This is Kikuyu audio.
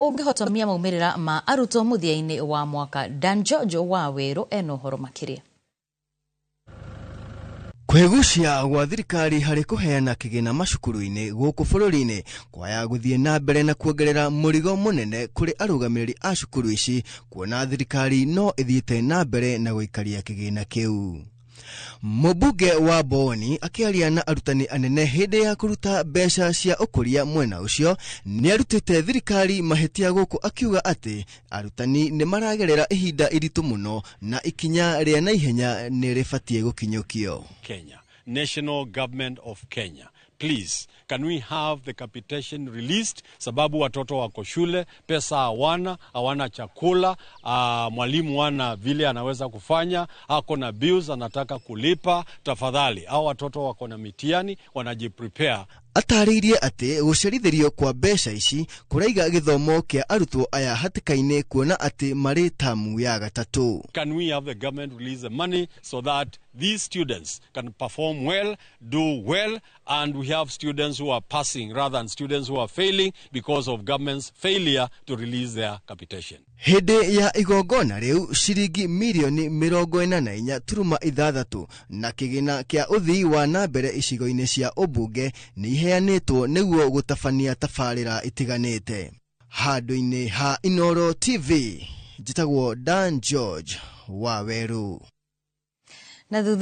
Ũngĩhotomia maumĩrĩra ma arutwo mũthia-inĩ wa mwaka. Dan George wa Werũ ena ũhoro makĩria. Kwĩgucia gwa thirikari harĩ kũheana kĩgĩna macukuru-inĩ gũkũ bũrũri-inĩ kwaya gũthiĩ na mbere na kuongerera mũrigo mũnene kũrĩ arũgamĩrĩri a cukuru ici, kuona thirikari no ĩthiĩte na mbere na gũikaria kĩgĩna kĩu. Mũmbunge wa Boni akĩaria na arutani anene hĩndĩ ya kũruta mbeca cia ũkũria mwena ũcio, nĩ arutĩte thirikari mahĩtia gũkũ akiuga atĩ arutani nĩ maragerera ihinda iritũ mũno na ikinya rĩa naihenya nĩ rĩbatiĩ gũkinyũkio. Kenya, National Government of Kenya. Please, can we have the capitation released? Sababu watoto wako shule, pesa hawana, hawana chakula, mwalimu hana vile anaweza kufanya, ako na bills anataka kulipa. Tafadhali, hao watoto wako na mitihani, wanajiprepare. Atarĩirie atĩ gũcerithĩrio kwa mbeca ici kũraiga gĩthomo kĩa arutwo aya hatĩka-inĩ, kuona atĩ marĩ tamu ya gatatũ. Can we have the government release the money so that these students can perform well, do well, and we have students who are passing rather than students who are failing because of government's failure to release their capitation? Hĩndĩ ya igongona rĩu, ciringi mirioni 44.6 na kĩgĩna kĩa ũthii wa na mbere icigo-inĩ cia ũmbunge nĩ iheanĩtwo nĩguo gũtabania tabarĩra itiganĩte. Handũ-inĩ ha Inoro TV, njĩtagwo Dan George wa Werũ. Na thutha